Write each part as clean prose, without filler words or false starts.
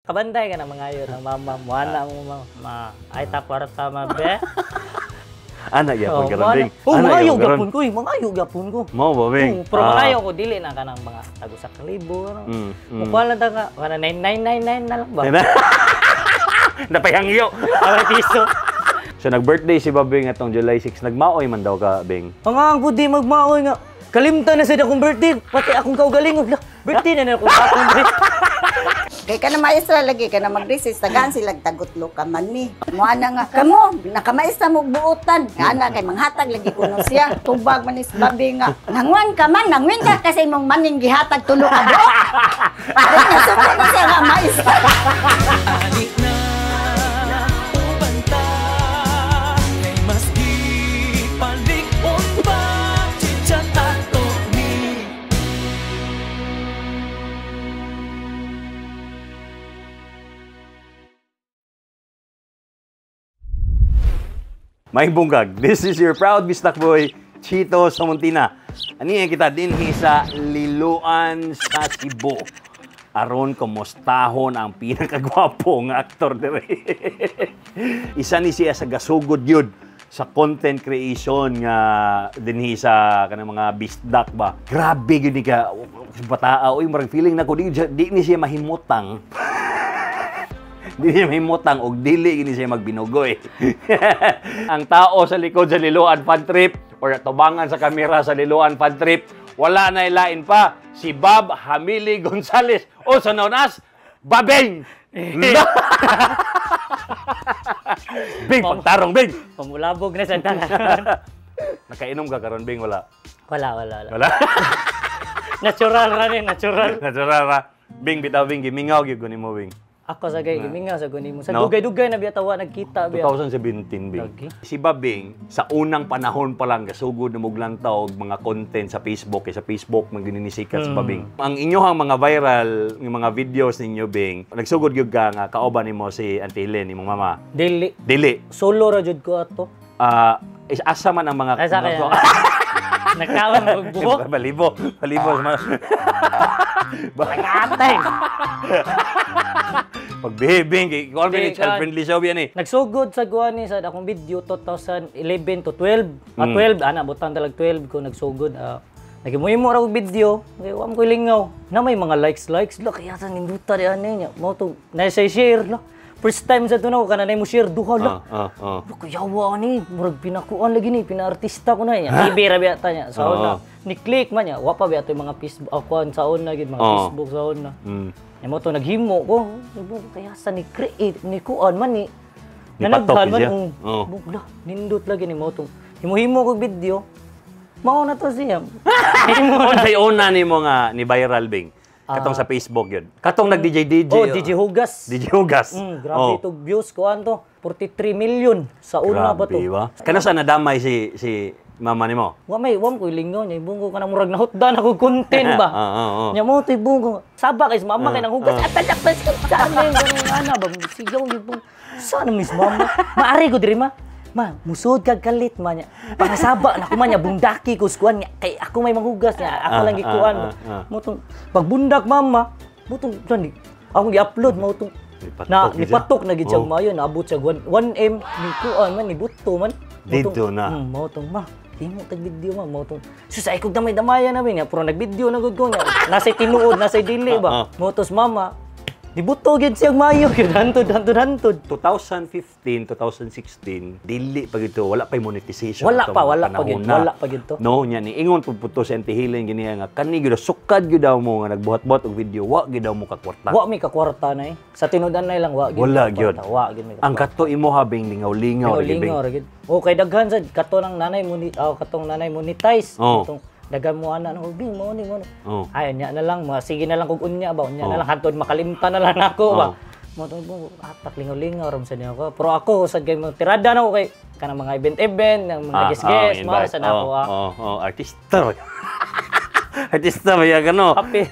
Kabantay ka na mangayo ng mama mo, anak mo, ma. Ma, ay ta kwarta ma be. Ana gyapon karon, Bing. Oh, Ana mangayo gyapon karon. gyapon ko, eh, mangayo gyapon ko. Mao ba, Bing? Oo, pero mangayo ko dili na kanang mga tagusak ka libo. Ano. Mukha lang ta nga kana 9999 na lang ba? Napahangyo. Ay piso. So nag-birthday si Babing atong July 6. Nagmaoy man daw ka, Bing. Ang ang pudi magmaoy nga. Kalimtan na sad akong birthday, pati akong kaugalingon. Lah, birthday na na akong akong birthday. Kay ka na maestra lagi ka na mag-resist, tagaan sila tagutlo ka man ni. Mo ana nga kamo, nakamaestra mo buotan. Nga ana kay manghatag lagi kuno siya. Tubag man is babi nga. Nangwan ka man, nangwin ka kasi imong maning gihatag tulo ka buot. Ay, nasuko na siya nga maestra. Alik na ubanta kay maski palig-on pa chichat ato ni. May bungkag. This is your proud Bisdak boy, Chito Samontina. Ani kita dinhi sa Liloan sa Cebu. Aron kumustahon ang pinakagwapo nga aktor dire. Isa ni siya sa gasugod yun sa content creation nga dinhi sa kanang mga bisdak ba. Grabe gyud ni ka bataa oy, murag feeling nako di ni siya mahimutang. Di siya mahimutang og dili gini siya magbinugoy. Ang tao sa likod sa Liloan Fun Trip or tubangan sa kamera sa Liloan Fun Trip, wala na ilain pa si Bob Hamili Gonzales, also known as Babeng. Bing, pagtarong, Bing. Pamulabog na sa tanan. Nakainom ka karon, Bing, wala? Wala, wala, wala. Wala. Natural ra ni, natural. Natural ra. Bing, bitaw, Bing, gimingaw gyud ko nimo, Bing. Ako sa gay gimingaw sa guni mo. Sa No? dugay-dugay na biya tawa nagkita biya. 2017, Bing. Lagi. Si Babing, sa unang panahon pa lang, gasugod na muglantaw og mga content sa Facebook. Kay sa Facebook, magninisikat si Babing. Ang inyohang mga viral, yung mga videos ninyo, Bing, nagsugod gyud ka nga kauban nimo si Auntie Helen, imong mama. Dili. Dili. Solo ra jud ko ato. Asa man ang mga... Asa kaya? Nakawan og buhok. Balibo. Balibo. Nakatay. Pagbihibing, kay kuan Di, child-friendly show yan eh. Nagsugod sa guan ni sa akong video 2011 to 12. 12 ana butang talag 12 ko nagsugod. Naghimuhimo ra og video, kay wa man koy lingaw. Na may mga likes likes la kaya sa ninduta di ani nya. Mao to na say share la. First time sa tunaw kana nay mo share duha la. Bro, kuyawa ni, murag pinakuan lagi ni, pinaartista ko na niya. TV ra biya ta niya. Sa una, ni-click man niya. Wa pa biya to yung mga Facebook, kuan sa una gid mga Facebook sa una. Nya mo to naghimo ko. Kaya sa ni create ni kuan man ni. Nipatok Nanaghan man siya. Bugla, nindot lagi ni mo to. Himo-himo ko video. Mao na to siya. Himo na. Unsay una nimo nga ni viral, Bing? Katong sa Facebook yun. Katong nag DJ DJ. Oh, DJ Hugas. DJ Hugas. Grabe to views ko anto. 43 million sa una ba to. Grabe ba? Kano sa nadamay si mama nimo? Wa may wa ko lingaw niya ibong ko kanang murag nahutdan ako content ba. Nya mo to ibong ko. Saba kay mama kay nang hugas at talak pa sa amin ganun ana ba sigaw ibong. Sana miss mama. Maari ko diri ma. Ma, musod kag kalit ma niya. Pangasaba na ko man niya bundaki ko skuan niya kay ako may manghugas niya. Ako lang gikuan. Mo tong pagbundak mama, mo tong dani akong gi-upload mo tong na nipatok na gid siya mayo naabot siya 1M ni kuan man ni buto man. Dito na. Mo tong ma. Himo tag video ma mo tong sus ay kog damay-damayan na niya pero nag-video na gud ko niya. Nasa tinuod, nasa dili ba. Mo tos mama dibuto gid siya mayo gyud hantod hantod hantod. 2015, 2016, dili pa gito, wala pa monetization. Wala pa, wala pa gid, wala pa gid to. No, nya ni ingon pud puto si Auntie Helen gini nga kani gyud sukad gyud daw mo nga nagbuhat-buhat og video, wa gyud daw mo kakwarta. Wa mi kakwarta na eh. Sa tinuod na lang wa gyud. Wala gyud. Wa gyud mi. Ang kato imo habing lingaw-lingaw lingaw lingaw ra gyud. O kay daghan sad kato nang nanay mo ni katong nanay monetize. Katong daghan mo ana no bing mo ni mo. Ay unya na lang, mga sige na lang kog unya ba, unya na lang hantod makalimtan na lang nako ba. Mo tong atak lingaw-lingaw ram sa niya ako. Pero ako sad kay mo tirada na ko kay kanang mga event-event, ng mga guest-guest, mao sa nako. Artista. Artista ba yan ka, no? Happy.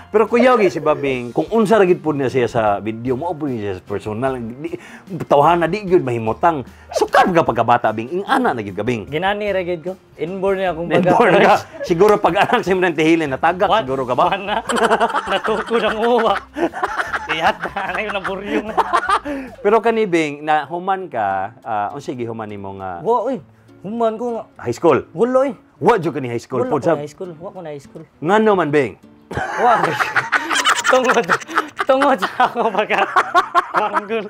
Pero kuyaw gyud si Babing, kung unsa ra gid pud niya siya sa video, mao pud niya siya sa personal. Di, tawhana di gyud mahimutang. Sukar ka pagkabata, Bing. Ingana na gyud ka, Bing. Ginani ra gyud ko. Inborn niya akong baga. Inborn ka. Siguro pag anak sa imong tihilin, natagak siguro ka ba? Wana. Natuko ng uwa. Iyat na ngayon na buryong na. Pero kani, Bing, na human ka, unsa gihuman nimo nga Wa oy. Human ko nga. high school? Wala oy. Wa jud ka ni high school Wala pud ko sab. na high school. Wa ko na high school. Ngano man, Bing? Wa. Tungod sa ako pagka manggol.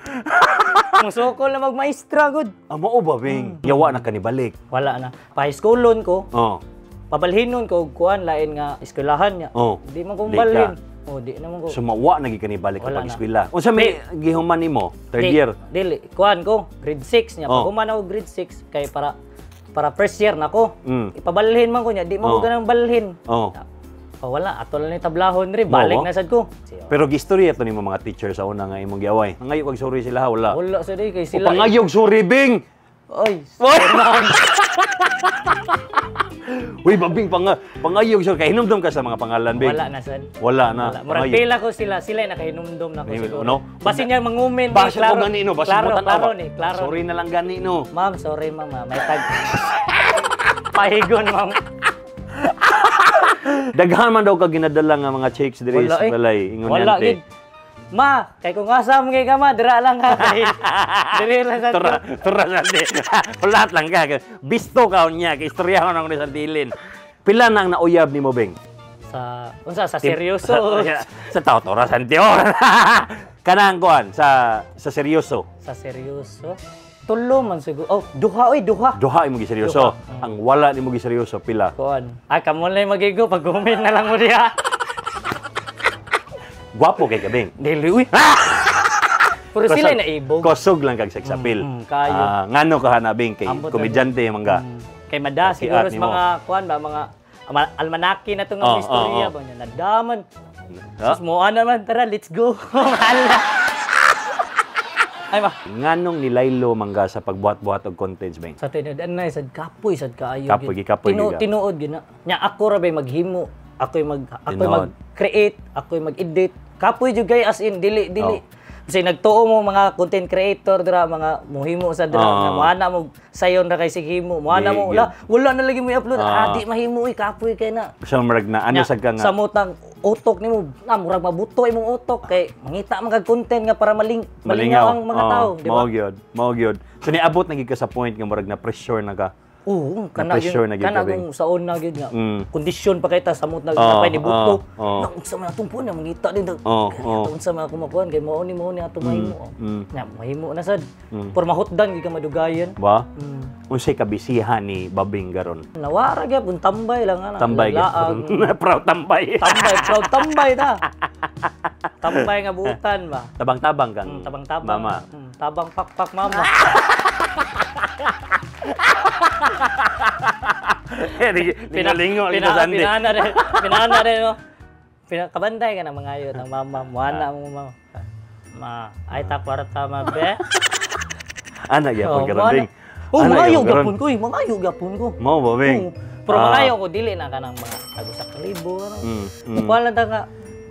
Musukol na magmaestra gud. Ah, mao ba, Bing? Yawa na ka ni balik. Wala na. Pa high schoolon ko, Oh. pabalhinon ko og kuan lain nga eskwelahan niya. Oh. Di man ko Di ka. balhin. Oh, di naman ko. So mawa na gyud ka ni balik Wala kapag na. eskwela. Unsa may gihuman nimo? Third Di- year. Dili, kuan ko, grade 6 niya. Oh. Pag human ako grade 6 kay para para first year na ko. Ipabalhin man ko niya, di man ko Oh. ganang balhin. Oh. Oh, wala, ato lang ni tablahon ri, balik Mo, na sad ko. Pero gistorya to nimo mga teacher sa una nga imong giaway. Nangayo kag sorry sila ha, wala. Wala sa di kay O sila. pangayog sorry, Bing. Oy, Uy, Babing, pangayog sorry. Kay hinumdum ka sa mga pangalan, Bing. wala na sad. Wala na. Wala. Murag Pangayog. pila ko sila, sila ay nakahinumdum na ko Ay, siguro. no? Basin niya mangumin. Basin ko gani no, basin klaro, mo tan-aw klaro ba? ni, klaro. Sorry na lang gani no. Ma'am, sorry ma'am, ah. May tag. Pahigon, ma'am. Daghan man daw ka ginadala nga mga chicks diri Wala sa eh. balay. Ingon Wala niyan, te. gid. Ma, kay kung asam kay ka ma, dira lang ha. Kay diri lang sa Tura, tura sa di. Lahat lang ka. Bisto ka niya. Kay istorya ko ni sa dilin. Pila na ang nauyab ni mo, Bing? Sa unsa sa seryoso? Sa tao, tura sa tiyo. Kanang kuan sa seryoso. Sa seryoso? Tulo man siguro. Oh, duha oy, duha. Duha imo giseryoso. Duha. Ang wala nimo giseryoso pila. Kuan. Ay, kamo lang magigo pag gumin na lang mo diha. Gwapo kay ka, Bing. Dili uy. Pero sila naibog. Kusog lang kag seksapil. Kayo. Ah, ngano ka hanabing kay Ambot komedyante mangga. Kay mada Kiat siguro sa nimo. mga kuan ba mga almanaki na itong Oh, istorya oh, oh. ba niya nadaman. Ha? Sus mo naman, tara, let's go. Hala. Ay ma. Nganong nilaylo mangga sa pagbuhat-buhat og contents, Bing? Sa tinuod anay sad kapoy sad kaayo. Kapoy, gyud. gikapoy gyud ka. Tinuod gyud na. Nya ako ra bay maghimo, ako'y mag ako'y Tinuod. mag-create, ako'y mag-edit. Kapoy jud kay as in dili dili. Oh. Kasi nagtuo mo mga content creator dira, mga muhimo sa dira, Oh. nga moana mo sayon ra kay sighimo, moana Di, mo wala, wala na lagi mo i-upload. Ah. Ah, di mahimo uy, kapoy kay na. So murag na ano Nya, sad ka nga? Sa mutang utok nimo, na murag mabuto imong utok kay mangita man kag content nga para malingaw ang mga Oo, tao, di ba? Mao gyud, mao gyud. So niabot na gyud ka sa point nga murag na pressure na ka. Oo, kana Na-pressure gyud na gyud kana ka, Bing. kung sa una gyud nga. Kondisyon pa kay ta samot na Oo, oh, pa ni buto. oo, oo. Na unsa man atong puon na mangita din daw. Oo, Kaya oo. ato unsa man ako makuan kay mao ni ato mahimo. Nya mahimo na sad. Pero mahutdan gyud ka madugayan. Ba? Unsay kabisihan ni Babing garon? Nawara gyapon tambay lang ana. Tambay Lalaag. gyud. Proud tambay. Tambay, proud tambay ta. Tambay nga buutan ba. Tabang-tabang kang Tabang-tabang. mama. Tabang pakpak mama. Lingo-lingo lito sandi. Pinana rin. Pinana rin, no? Kabantay ka na mga ayot ang mama. Muana mo mama. Ma, ay ta kwarta ma be. Ana gyapon karon, muana. Bing. Oh, Ana mga ayaw gyapon karon. gyapon ko, eh. Mga ayaw gyapon ko. Mao ba, Bing? Oo. Pero Ah. mga ayaw ko dili na kanang mga tago sa kalibo ano. Kuha lang ta nga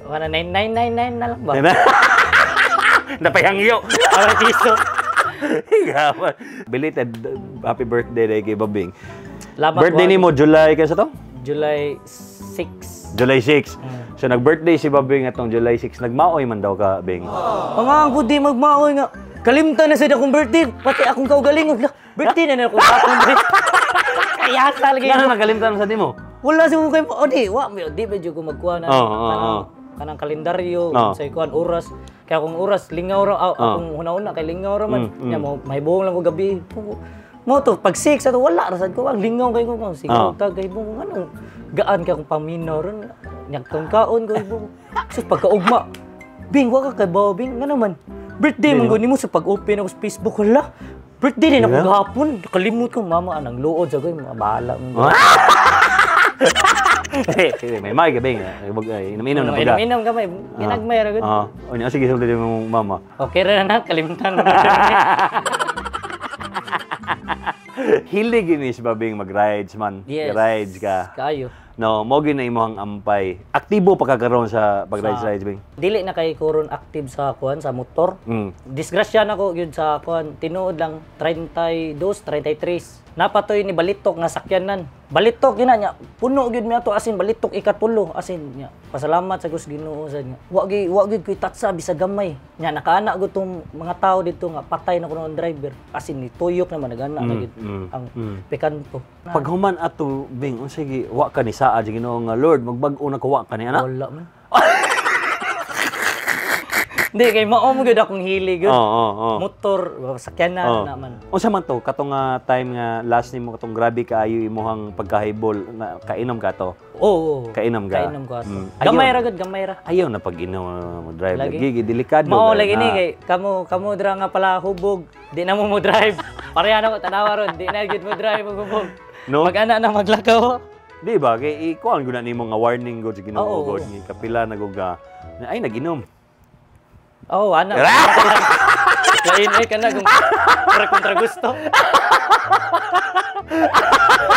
kana 9999 na lang ba? Napahangyo. Para piso. Higawan. Belated happy birthday day kay Babing. Lamat Birthday wa- nimo July kaysa to? July 6. July 6. So nag-birthday si Babing atong July 6. Nagmaoy man daw ka, Bing. Mga ang di magmaoy nga. Kalimtan na sad akong birthday. Pati akong kaugalingon. Lah, birthday na na akong akong birthday. Kaya talaga Nga na nakalimtan sa nimo. Wala sa kay o di wa di medyo ko magkuha na Oo, oo, oo. kanang kalendaryo Oo. sa ikuan oras. Kaya kung oras lingaw ra akong huna-huna kay lingaw ra man. Nya mo mahibong lang ko gabi. Mo to pag 6 ato wala ra sad ko ang lingaw kay ko siguro ta kay mo anong gaan kay akong paminaw ron. Nya kang kaon ko ibong. Sus pagkaugma. Bing wa ka kay bawo, Bing ngano man. Birthday man gud nimo sa pag-open ako sa Facebook hala. Birthday din ako gahapon. Kalimot ko mama anang luod sa ko bahala mo. Eh, may may ka, Bing. Inom-inom na pagka. Inom-inom gamay. Ginagmay ra gud. Oo. O, niya, sige, sulti mo mama. Okay ra na kalimutan na. Hilig ini si Babing mag-rides man. Yes. Rides ka. Kayo. No, mo gyud na imong ampay. Aktibo pa ka karon sa pag-ride ride, Bing? Dili na kay ko ron active sa kuan, sa motor. Disgrasya na ko gyud sa kuan, tinuod lang 32, 33. Napatoy ni balitok nga sakyanan. Balitok gyud na niya. Puno gyud mi ato, asin balitok ikatulo, asin niya. Pasalamat sa Gos Ginoo sa niya. Wa gyud koy tatsa bisag gamay. Nya nakaana gud tong mga tao dito nga patay na kuno ang driver. Asin ni tuyok naman nagana na gyud ang pikanto. Paghuman ato, Bing, unsa gi wa ka ni saad sa Ginoo nga Lord, magbag-o na ko, wa ka ni ana? Wala man. Hindi kay mao mo gyud akong hili gyud. Oo, oo, oo. Motor, sakyanan na man. Unsa man to katong nga time nga last nimo katong grabe kaayo imuhang pagkahibol na kainom ka to? Oo. Kainom ka? Kainom ko ato. Ayaw. Gamay ra gud, gamay ra. Ayaw na pag inom mo drive Lagi. lagi, delikado. Mao kay lagi ni na. kay kamo kamo dira nga pala hubog, di na mo mo drive. Pareha na ko tanawa ron, di na gyud mo drive og hubog. No? Mag-ana na maglakaw. Di ba? Kay ikuan gud na nimo nga warning gud sa Ginoo Oo. gud ni kapila na gud ka na, ay nag-inom. Oo, ana. Lain ay kana kung mura kontra gusto.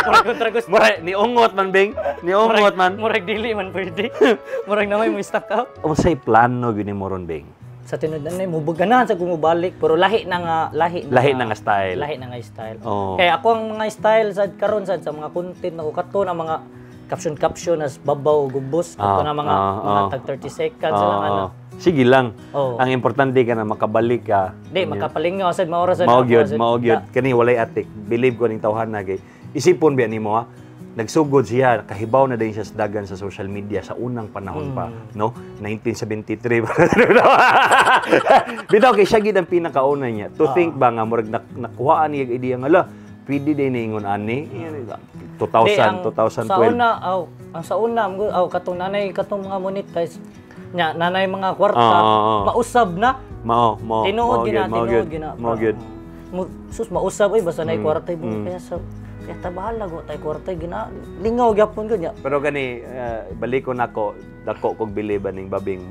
Mura kontra gusto. Mura ni ungot man, Bing. Ni ungot man. Murag dili man pwede. Murag na may mo stock out. Unsay plano gyud nimo ron, Bing? Sa tinod na mubag ganahan sa kumubalik pero lahi na nga lahi na Lahi na nga style. Lahi na nga style. Oo. Kaya ako ang mga style sad karon sad sa mga content nako kato na mga caption caption as babaw gubos kato na mga mga tag 30 seconds lang ano. Sige lang. Oo. Ang importante ka na makabalik ka. Di makapalingaw sad maora sad Mao ako, gyud, sad. mao gyud. Kani walay atik. Believe ko ning tawhan na kay isipon biya nimo ha. Nagsugod siya, kahibaw na din siya sa dagan sa social media sa unang panahon pa, no? 1973. Bitaw kay siya gid ang pinakauna niya. To think ba nga murag nakuhaan niya idea nga la, pwede din ingon ani 2000, Di, ang 2012. Sa una, aw, ang sa una, aw, katong nanay, katong mga monetize, nya, nanay mga kwarta, mausab na. Mao, mao. Tinuod mao gina, gyud, mao tinuod gyud, gina. Mao gyud. Sus, mausab, oy, basta nay kwarta, kaya sa, kaya tabahala, go, tay kwarta, gina, lingaw gyapon gyud nya. Pero gani, balikon nako, dako kog believe aning Babing.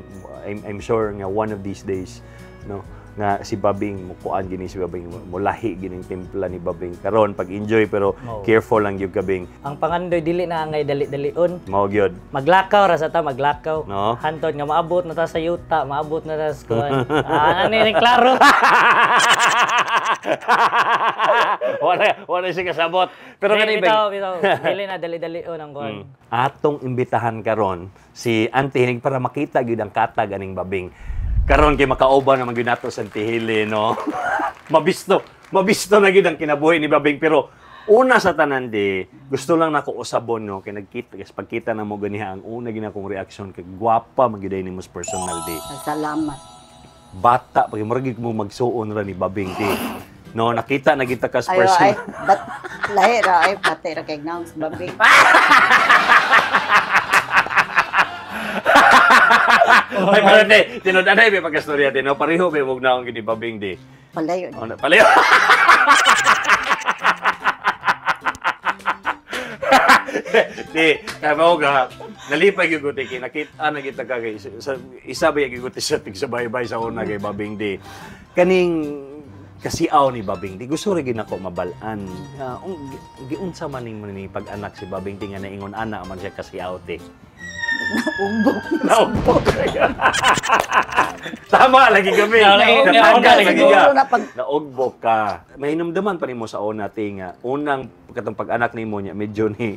I'm sure nga one of these days, no, nga si Babing mukuan gini si Babing, mulahi gining timpla ni Babing karon pag-enjoy pero Oo. careful lang gyud ka, Bing. Ang pangandoy dili na angay dali-dalion. Mao gyud. Maglakaw ra sa ta, maglakaw. No? Hantod nga maabot na ta sa yuta, maabot na ta sa kuan. Ah, ano yun, klaro. Wala wala siya kasabot. Pero Di, kani, Bing, bitaw, bitaw. Dili na dali-dalion ang kuan. Atong imbitahan karon si Auntie Hilig para makita gyud ang katag aning Babing. Karon kay makauban naman gyud nato sa Auntie Hili, no. Mabisto, mabisto na gyud ang kinabuhi ni Babing, pero una sa tanan di, gusto lang nako usabon, no, kay nagkita kasi pagkita na mo ganiha ang una gyud akong reaksyon kay gwapa man gyud nimo sa personal di. Salamat. Bata pag murag gyud mo magsuon ra ni Babing di. No, nakita na kita ka sa Ayo personal. ay bat lahi ra ay pati ra kay naong sa Babing. Ay, pero di, tinud anay may pagkastorya din, no? Pareho may mug naong gini Babing di. Palayo. Oh, na, palayo. Di, kaya mo ka, nalipay gyud ko ti kay nakita na kita ka kay sa, isa ba gyud ko ti sa tig sa baybay sa una kay Babing di. Kaning kasiaw ni Babing di gusto ra gyud nako mabal-an. Giunsa man nimo ni pag-anak si Babing di nga naingon ana man siya kasiaw ti? Naumbok. Naumbok. Tama lagi kami. Lagi, Natanggal lagi. lagi ka. Siguro na pag Naugbok ka. Mahinumduman pa nimo sa una ti nga unang katong pag-anak nimo niya medyo ni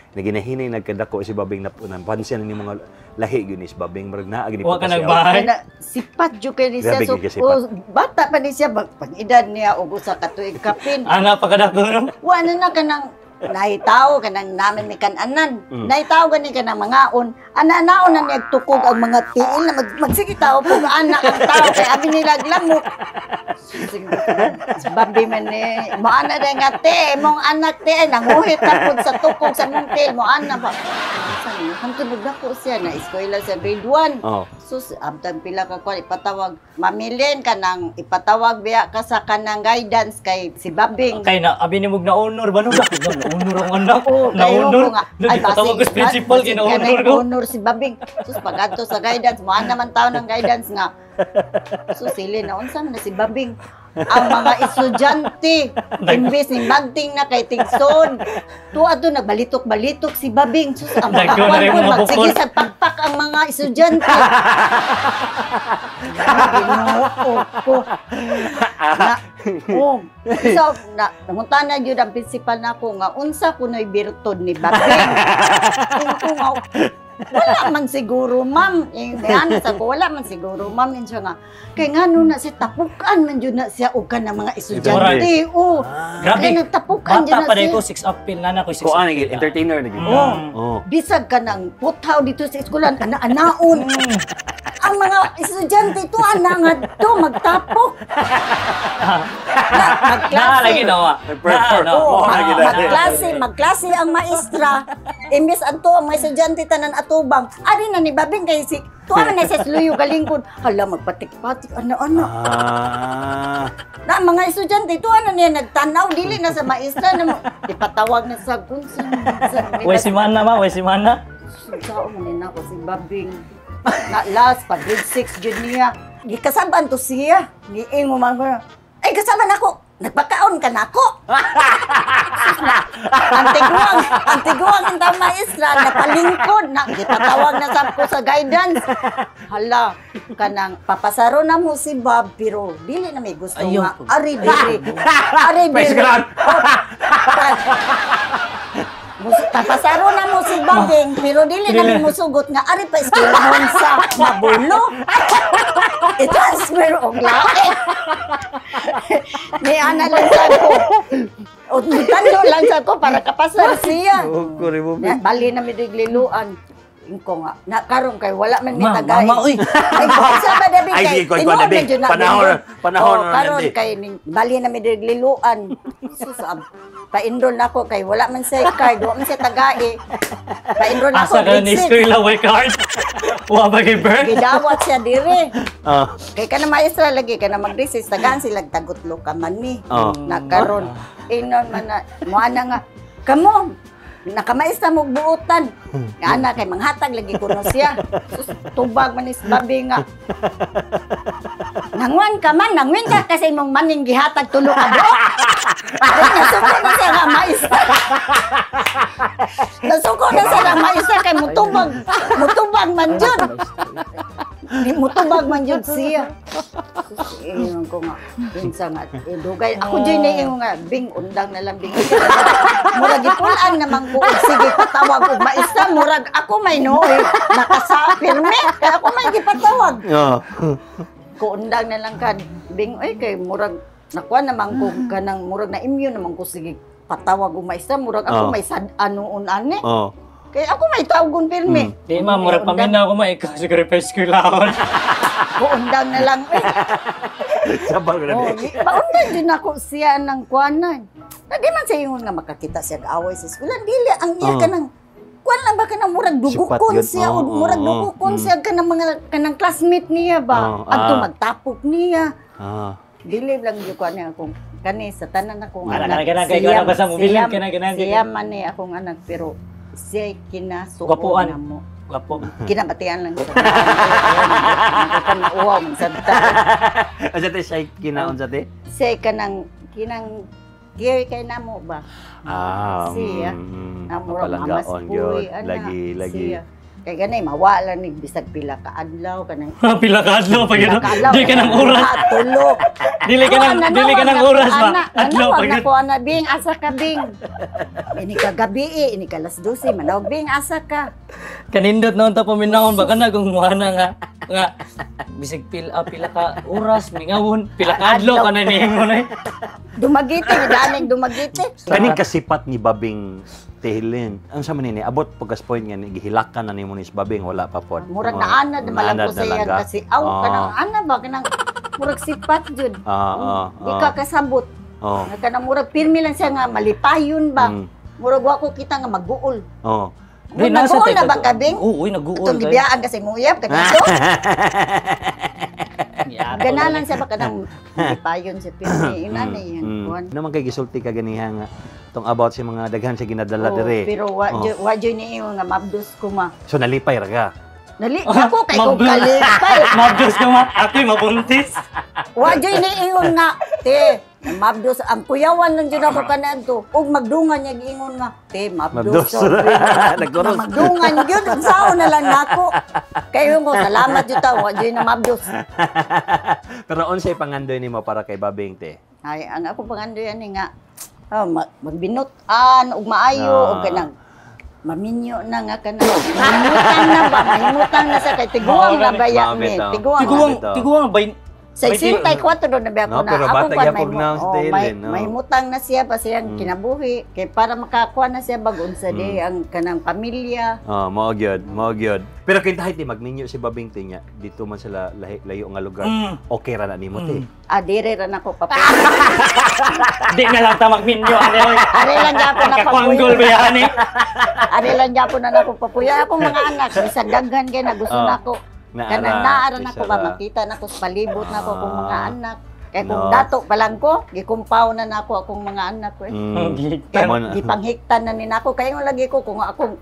naginahinay nagkadako si Babing na napansin ni mga lahi gyud ni si Babing murag naa gini Wa ka pagkasiaw. nagbahay. Kana, sipat jud kay ni siya. Grabe So, gyud ka sipat. oh, bata pa ni siya pag edad niya og usa ka tuig kapin. Ana pa kadako no. Wa na na kanang nahitaw kanang namin may kananan. Nahitaw gani kanang mangaon. Ana-anaon na niya tukog ang mga tiil na magsige tao pug anak ang tao kay abi nila lamok. Babi man ni mo ana day nga te mong anak te nanguhit na pud sa tukog sa mong tiil mo ana ba. Hangtod nagdako siya na eskwela sa grade 1. Oh. Sus, abtang pila ka kuan ipatawag. Mamilin ka nang ipatawag biya ka sa kanang guidance kay si Babing. Kay na abi nimo na honor ba no? Na honor ang anak. Oo, Na kayo honor. ko nga. Ay, patawag ko sa principal basig kina honor kanay ko. Honor si Babing. Sus, pag-adto sa guidance, mo naman tao ng guidance nga. So sili na unsa man na si Babing. Ang mga estudyante, imbes ni magting na kay Tingson. Tuwa to nagbalitok-balitok si Babing. Sus, ang mga Dagko na rin kwan mga ko, magsige bukol. sa pakpak ang mga estudyante. Ginoo ko. Na, oh. So, na, nangutana gyud ang principal nako nga unsa kuno'y birtud ni Babing. Kung ko nga, wala man siguro, ma'am. Eh, ano sa ko, wala man siguro, ma'am. Yun siya nga, kay nga na siya, tapukan man yun na siya, og ka ng mga estudyante. Oh, Grabe. Kay nagtapukan yun Bata na pa siya. ko, 6 April na na ko, 6 Kuan April. entertainer na gyud. Oh. Oh. Bisag ka ng puthaw dito sa eskwelahan, ana-anaon. Ang mga estudyante to, ana nga to, magtapok. Na, magklase. Na, lagi na, wa. Nag-perform. Na, no. Oo, Oh, lagi na. magklase ang maestra. Imbes anto ang mga estudyante tanan atubang. Ari na ni Babing kay si tuwa man na siya sa luyo galingkod. Hala, magpatik-patik ana-ana. Ah. Na mga estudyante tuwa na niya nagtanaw dili na sa maestra na mo. Ipatawag na sa kunsa. Way si Mana ma, way si Mana. Sao man na ako si Babing. Na last pa grade 6 jud niya. Gikasaban to siya. Niingo man ko. Ay, kasaban ako. Nagpakaon ka na ako. Ang tiguang ang tao maestra, napalingkod na, gipatawag na sab ko sa guidance. Hala, kanang papasaro na mo si Bob, pero dili na may gusto Ayaw nga. po. Ari diri. Ari Praise diri. God. Papasaro na mo si Babing, pero dili na may musugot nga ari pa eskwelahon sa Mabulo. I-transfer og lain. Ni ana lang sa ko. O tando lang sa ko para kapasar siya. Oh, kore mo. Na, bali na mi digliluan. Inko nga, na karon kay wala man mi Ma, tagay. mama, uy. Ay, sa ba dabi Ay, kay sige, kuwan, tinuod kuwan, na dabi. jud na Panahon, bindot. panahon Oh, na karon nandi. kay bali na mi digliluan. Sus, pa-enroll na ako kay wala man siya card, wala man siya tagay. Pa-enroll na ako. Asa ka grade ni six. eskwela, way card. Wa ba kay Bert? Gidawat siya dire. Ah. Kay kana maestra lagi kana mag-recess tagaan sila tagutlo ka man ni. Oh. Na karon inon man na mo ana nga kamo nakamaestra mo buotan. Nga ana kay manghatag lagi kuno siya. Sus, tubag man is babi nga. Nangwan ka man, nangwin ka kasi imong maning gihatag tulo ka buok. Ay, nasuko na siya nga maestra. Nasuko na siya nga maestra kay mutubag, mutubag man jud. Di mutubag man jud siya. Sus, ingon ko nga, kinsa nga, eh, dugay. Ako jud na ingon nga, bing, undang na lang, bing. Murag ipulaan naman ko, og sige, patawag og maestra, murag ako may nooy, nakasapirme, kaya ako may gipatawag. Oh. Ko undang na lang ka, bing, oy, kay murag, nakuha naman ko, kanang murag na immune naman ko, sige, patawag og maestra, murag ako Oh. may sad-anoon ani. Oh. Kaya ako may tawagon pirmi. Di ma, murag paminaw ko ma, ikaw siguro pa eskwelahon. Kuundang na lang, eh. Sabal ko na Oh, di. paundan din ako siya ng kuanan. Na di man siya ingon nga makakita siya away sa eskwela. Dili ang iya Oh. kanang kuan lang ba kanang murag Sipat dugukon yun. siya Oo, o murag oo, dugukon siya kanang mga kanang classmate niya ba. Oo, Adto ah. magtapok niya. Ah. Dili lang gyud kuan niya akong kani sa tanan akong Kana, anak. kana, kana, kay kana, basta mobilin, kana, kana, Siya man ni akong anak pero siya kinasuon Gwapuan. na mo. Gwapo. Kinabatian lang siya. Nakakauwaw man sa Unsa te siya kinaon sa te? Siya kanang kinang gear kay namo ba? Ah. Siya. Murag mamas Mapalanggaon puy, gyud. ana. Lagi lagi. Siya. Kay ganay mawala ni bisag pila ka adlaw kanang Pila ka adlaw pag pila ka adlaw. Di ka ng oras. Duha, tulo. Dili ka ng dili ka ng oras ba? Adlaw Adlaw pag na ko ana bing asa ka bing. Ini ka gabi eh, ini ka alas 12 manawag bing asa ka. Kanindot noon ta paminahon ba kana kung muha na nga nga bisag pila pila ka oras mingawon pila ka adlaw kana nihimo na. Dumagite, daning dumagite. Kaning kasipat ni Babing Tehelin. Ang sa man nini abot pagkas point nga ni gihilakan na nimo ni si Babing wala pa pod. Murag Oh, naanad na malang ko naanad sa na lang iyan ka. kasi aw Oh. kanang ana ba kanang murag sipat jud. Ah, Di ka kasabot. Oh. Nga kanang murag pirmi lang siya nga malipayon ba. Murag wa ko kita nga maguol. Oh. Di, nasa Naguol na teka ba to. ka, Bing? Oo, uy, naguol. Itong gibiyaan kasi muyab ka dito. Yato Ganalan siya ba kanang malipayon siya pirmi. Ina na yan. Kuan. Naman kay gisulti ka ganiha nga tong about sa mga daghan sa ginadala Oo, dire. Pero wa Oh. wa jud ni nga mabdos ko ma. So nalipay ra ka. Nali ako kay kong kalipay. Mabdos ka ma, ako'y mabuntis. Wa jud niingon nga, te, mabdos ang kuyawan lang jud ako kanadto. Ug magdungan niya giingon nga, te, mabdos. Mabdos. Nagkuros. Magdungan gyud unsaon na lang nako. Kayo ko salamat jud ta, wa jud na mabdos. Pero unsay pangandoy nimo para kay Babing, te? Ay, ang ako pangandoy ani nga, oh, magbinut-an ug maayo ug kanang maminyo na nga kanang mahimutang na ba, mahimutang na sa kay tiguang na baya Mao ni, bitaw. tiguang. Tiguang, Bitaw. tiguang bay. Sa 64 doon na ba ako No, na pero ako bata kwan, gyapon na si oh, Taylin, may, no? mahimutang na siya pa siyang kinabuhi kay para makakuha na siya bag unsa di ang kanang pamilya. Oh, mao gyud, mao gyud. Pero kintahay ti magminyo si Babing te niya dito man sila lahi, layo nga lugar. Okay ra na nimo te. Ah, dire ra nako papel. Di na lang ta magminyo ani oy. Are lang gyapon na Kakuanggol ba yan eh? Are lang gyapon na nako papuya akong mga anak bisan daghan kay na gusto Oh. nako. Naara, Kanang naara nako ba isara. makita nako sa palibot nako akong mga anak. Kay kung No. dato pa lang ko, gikumpaw na nako akong mga anak ko eh. Kay Mo na. gipanghiktan na ni nako kay ingon lagi ko kung ako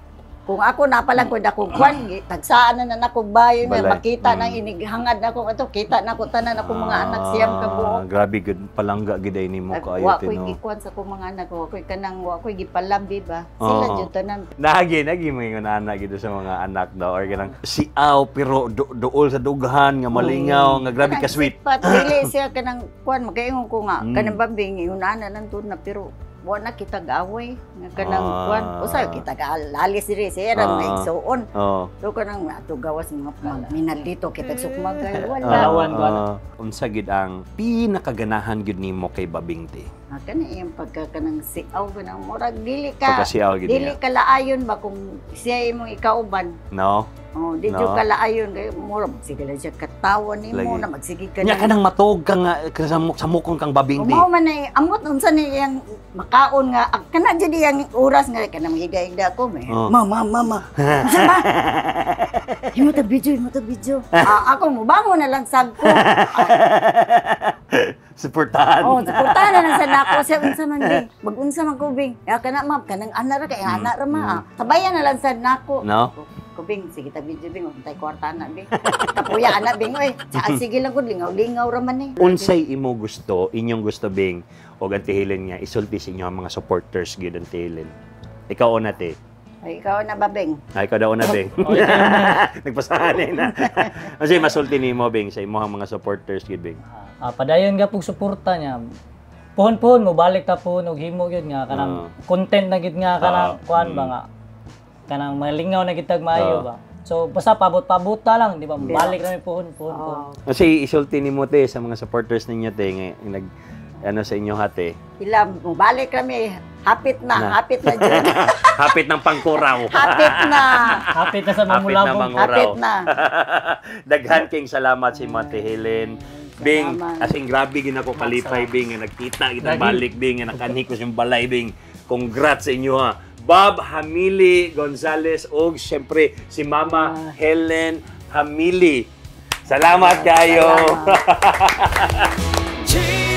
na pa lang ko dakong kwan, tagsaan na na nako bayo nga Balay. makita nang inighangad nako ato kita nako tanan akong mga anak siyam ka buok. Ah, grabe gud palangga gid ay nimo kaayo Wa te ko'y no. gikuan sa akong mga anak, wa ko'y kanang wa ko'y gipalabi ba. Sila Oo. jud tanan. Nagi, nagi mga anak gid sa mga anak daw or kanang siaw pero duol sa dughan nga malingaw nga grabe ka sweet. Pat dili siya kanang kuan makaingon ko nga kanang babing ingon-ana lang to na pero wa na kita gaway nga kanang kuan usa kita lalis diri siya ra may igsuon. Oh. So kanang ato gawas mga minal dito kita sukmagay wala. Palawan ko, ano? Unsa gid ang pinakaganahan gid nimo kay Babing te? Ah, kana iyang pagka kanang siaw kanang murag dili ka Pagkasiaw gid dili niya. ka laayon ba kung siya imong ikauban. No? Oh, di No. jud ka laayon kay murag sige lang siya katawa nimo Lagi. na magsige ka Nya kanang matog ka nga sa samukon kang Babing te. Mao man ay amot unsa ni iyang makaon nga kana jud iyang oras nga kanang higda-higda ko may. Oh. Mama, mama. Unsa ba? Himo ta video, himo ta video. Ah, ako mobangon na lang sad ko. Suportahan. Oh, suportahan na lang sa nako siya unsa man bing. Magunsa man ko bing. Ya kana ma'am kanang ana ra kay ana ra ma. Ah. Sabayan na lang sad nako. No? Ko bing sige ta video bing untay kwarta na bing. Kapuya ana bing oy. Sa sige lang gud lingaw-lingaw ra man eh. Unsay imo gusto, inyong gusto Bing og Auntie Helen nga isulti sa inyo ang mga supporters gyud Auntie Helen. Ikaw una te. Ay, ikaw na ba bing? Ay, ikaw daw una, Bing. Nagpasahanay na. Unsay masulti nimo Bing sa imong mga supporters gyud Bing? Ah, padayon ka pug suporta niya. Puhon-puhon mo balik ta puhon og himo gyud nga kanang content na gid nga kanang kuan ba nga kanang malingaw na gid tag maayo ba. So basta pabot-pabuta lang, di ba? Balik na mi puhon puhon puhon. Unsay isulti nimo te sa mga supporters ninyo te nga nag ano sa inyo hate? Ila balik kami hapit na, Na. hapit na jud. Hapit ng pangkuraw. Hapit na. Hapit na sa Hapit na mamulabong. manguraw. Hapit na. Daghan king salamat si Mate Helen. Bing, Salamat. as in grabe gid ako kalipay Bing nga nagkita kita Lagi. balik Bing nga nakanhi ko siyang balay Bing. Congrats sa inyo ha. Bob Hamili Gonzales og syempre si Mama Helen Hamili. Salamat kayo. Chito